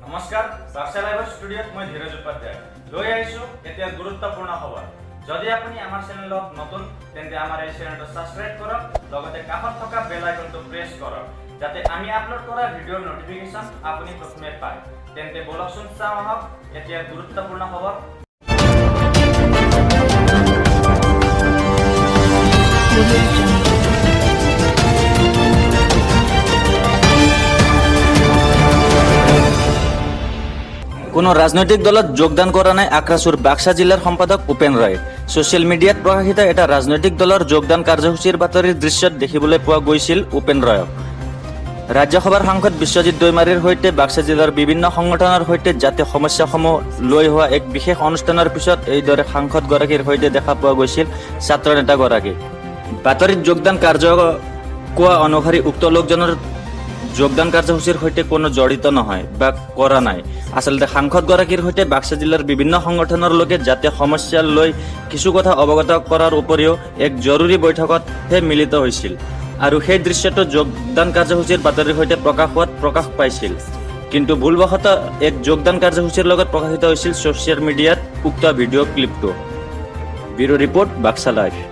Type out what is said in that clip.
নমস্কাৰ, বাক্সা লাইভৰ ষ্টুডিঅ'ত মই ধীৰজ উপাধ্যায় লৈ আহিছোঁ এতিয়া গুৰুত্বপূৰ্ণ খবৰ। যদি আপুনি আমাৰ চেনেলত নতুন, তেন্তে আমাৰ এই চেনেলটো ছাবস্ক্ৰাইব কৰক, লগতে কাষত থকা বেল আইকনটো প্ৰেছ কৰক, যাতে আমি আপলোড কৰা ভিডিঅ'ৰ নটিফিকেশ্যন আপুনি প্ৰথমে পায়। তেন্তে ব'লকচোন চাওঁ আহক এতিয়া গুৰুত্বপূৰ্ণ খবৰ। Audio Jungle. কোনো ৰাজনৈতিক দলত যোগদান কৰা নাই আক্ৰাছুৰ বাক্সা জিলাৰ সম্পাদক উপেন ৰয়। ছ'চিয়েল মিডিয়াত প্ৰকাশিত এটা ৰাজনৈতিক দলৰ যোগদান কাৰ্যসূচীৰ বাতৰিৰ দৃশ্যত দেখিবলৈ পোৱা গৈছিল উপেন ৰয়ক। ৰাজ্যসভাৰ সাংসদ বিশ্বজিৎ দৈমাৰীৰ সৈতে বাক্সা জিলাৰ বিভিন্ন সংগঠনৰ সৈতে জাতীয় সমস্যাসমূহ লৈ হোৱা এক বিশেষ অনুষ্ঠানৰ পিছত এইদৰে সাংসদগৰাকীৰ সৈতে দেখা পোৱা গৈছিল ছাত্ৰ নেতাগৰাকীক। বাতৰিত যোগদান কাৰ্য কোৱা অনুসৰি উক্ত লোকজনৰ যোগদান কাৰ্যসূচীৰ সৈতে কোনো জড়িত নহয় বা কৰা নাই। আচলতে সাংসদগৰাকীৰ সৈতে বাক্সা জিলাৰ বিভিন্ন সংগঠনৰ লোকে জাতীয় সমস্যা লৈ কিছু কথা অৱগত কৰাৰ উপৰিও এক জৰুৰী বৈঠকতহে মিলিত হৈছিল আৰু সেই দৃশ্যটো যোগদান কাৰ্যসূচীৰ বাতৰিৰ সৈতে প্ৰকাশ হোৱাত প্ৰকাশ পাইছিল। কিন্তু ভুলবশতঃ এক যোগদান কাৰ্যসূচীৰ লগত প্ৰকাশিত হৈছিল ছ'চিয়েল মিডিয়াত উক্ত video' ক্লিপটো। Bureau report, Baksa live.